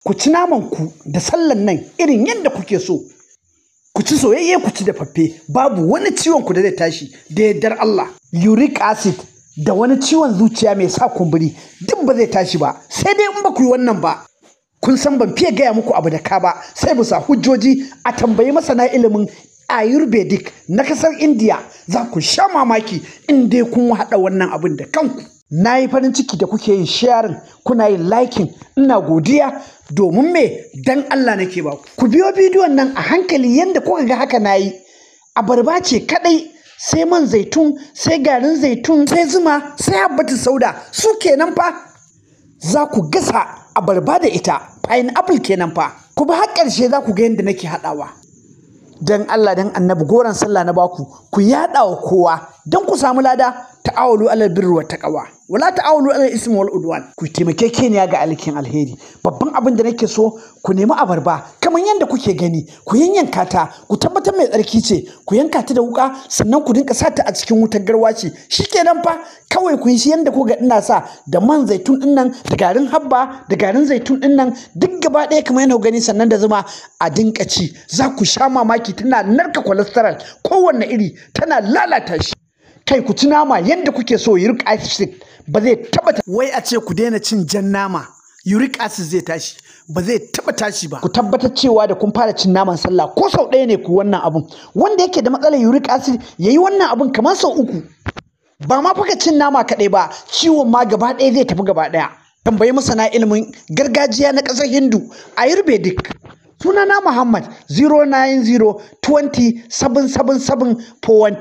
Ku ci naman ku da sallan nan irin yadda kuke so. Ku ci soyayye, ku ci dafaffe, babu wani ciwon ku da zai tashi da yardar Allah. Uric acid da wani ciwon zuciya mai sa kumburi duk ba zai tashi ba, sai dai in ba ku yi wannan ba. Kun san ban fiye gaya muku abu da ka ba sai bisa hujjoji. A tambayi masana ilimin Ayurvedic na kasar India, za ku sha mamaki in dai kun haɗa wannan abin da kanku. Na yi farin ciki da kuke yin sharing, kuna yin liking, ina godiya. Domin me? Dan Allah nake ba ku. Biyo bidiyon nan a hankali yanda kuka ga haka nayi. Abarba ce kadai, sai man zaitun, sai garin zaitun, sai zuma, sai habbatu sauda, su kenan fa. Za ku gasa abarba da ita, pineapple kenan fa. Ku bi har ƙarshe, za ku ga yadda nake haɗawa. Dan Allah dan Annabi, goron sallah na baku, ku yaɗa wa kowa don ku samu lada. Ta'awalu alal birri wat taqwa, wala ta'awalu alal ismi wal udwan. Ku taimakekeniya ga alkin alheri. Babban abin da nake so, ku nemi abarba kamar yadda kuke gani, ku yanyanka ta, ku tabbatar mai tsarki ce, ku yanka ta da wuka, sannan ku dinka sa ta a cikin wutar garwashi. Shikenan fa, kawai ku yi shi yadda kuga ina sa da man zaitun din nan, da garin habba, da garin zaitun din nan, duk gaba ɗaya kamar yadda gani, sannan da zuma, a dinka ci. Za ku sha mamaki, tana narka cholesterol kowanne iri, tana lalata shi. Kai, ku ci nama yadda kuke so, uric acid ba zai taba. Wai a ce ku daina cin jan nama, uric acid zai tashi, ba zai taba tashi ba. Ku tabbatar cewa da kun fara cin naman sallah, ko sau ɗaya ne, ku wannan abun. Wanda yake da matsalar uric acid yayi wannan abun kamar sau 3. Ba ma faka cin nama kaɗai ba, ciwon ma gaba ɗaya zai tafi gaba ɗaya. Tambayi masana ilimin gargajiya na ƙasar Hindu, Ayurvedic. Sunana Muhammad, 090 20 777 412.